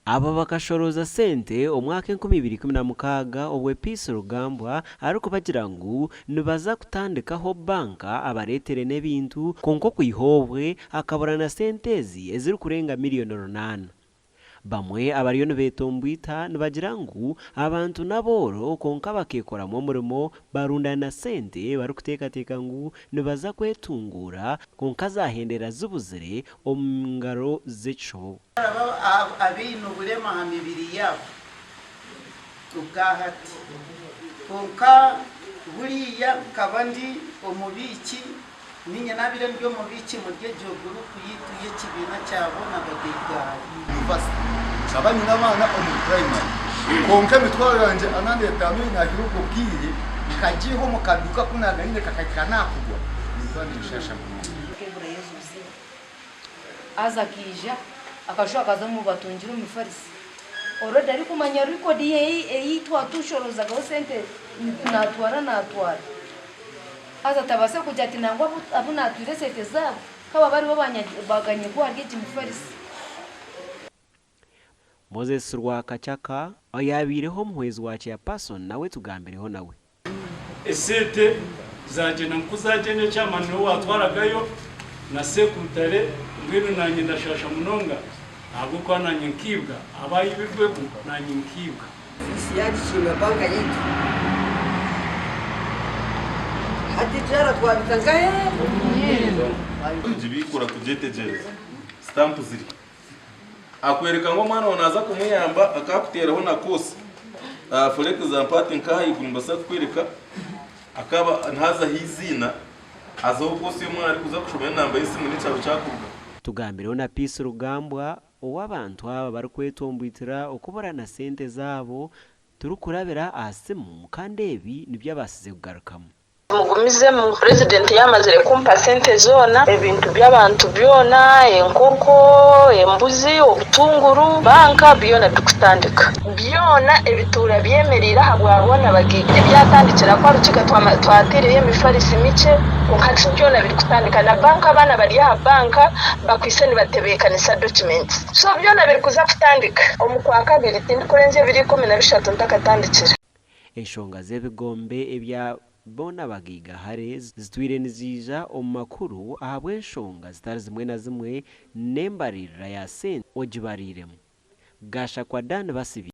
Aba bakashorooza sente omwaka 2016 obwe Peace Rugambwa arikubagira ngu nibaza kutandikaho banka abareetere n'ebintu kwonka okwiha obwe akabura na sente ezi ezirikurenga miriyoni 8. Bamwe abariyo nibetomboita nibagira ngu abantu n'abooro kwonka bakeekoramu omurimo barundana sente barikuteekateeka ngu nibaza kwetunguura kwonka zahendera zibuzire omu ngaro z'ekishobo. Abaine oburema aha mibiri yaabo obwahati. Kwonka buriya nkaba ndi omubiiki, niinye naabaire ndi omubiiki omuri egyo guruupu yaitu y'ekibiina kya boona abagaigahare. University. Nkaba nyine abaana omuri primary kwonka emitwaro yangye ana n'etaano ei naahire obwo bwire nkagiiha omu kaduuka aku naaganyine kakahika naakugwa nimpurira ninshaasha munonga. Akebura Yesu buzima. Haza akaija akashuba akaza omu batungire omufarisi already arikumanya record ye ei twatushorozagaho sente natwara natwara haza tabaasa kugira ati nangwa abu natwire esente zaabo kaba baribo baganyirwe ahari egi mifarisi. Moses Rwakachaka oyabaireho omuhwezi wa Chairperson nawe tugambireho nawe. Esente zagyenda nku zagyenda ekyamani niwe watwaragayo na sekurutare mbwenu nanye ndashasha munonga ahabwokuba nanye nkiibwa abayibirweho nanye nkiibwa. Ofiisi yaagikinga banka yaitu. Hati jara twabita nkahe? Tugibikura tugyetegyereze. Sitampu ziri. Akwereka ngu omwana wawe naaza kumuyamba akakuteeraho na course. For example hati nk'ahaiguru nimbaasa kukwereka akaba nihazaho eiziina hazaho course y'omwana arikuza kushoma n'enamba y'esimu n'ekyaro kyakuruga. Tugambireho na Peace Rugambwa ou abantu aba barikwetomboitira okubura na sente zaabo turikurabira aha simu kandi ebi nibyo abaasize kugarukamu. Mugumizemu, purezidenti yaamazire kumpa sente zoona, ebintu by'abantu byona, enkoko, embuzi, obutunguru, banka byona birikutandika. Byona ebituura byemereire ahabwa boona bagaiga. Ebyatandikira kwa Rukiga twataireyo emifarisi mikye kwonka hati byona birikutandika na banka abaana bari aha banka bakwaitse nibatebeekanisa documents. So byona birikuza kutandika omu Kwakabiri tindikurenzya ebiro 13 ntakatandikire. Enshonga z'ebigombe ebya boona abagaigahare zitwire niziija omu makuru ahabw'enshonga zitari zimwe na zimwe n'embariirira ya sente ogibariiremu. Gashakwa Dan Basibye.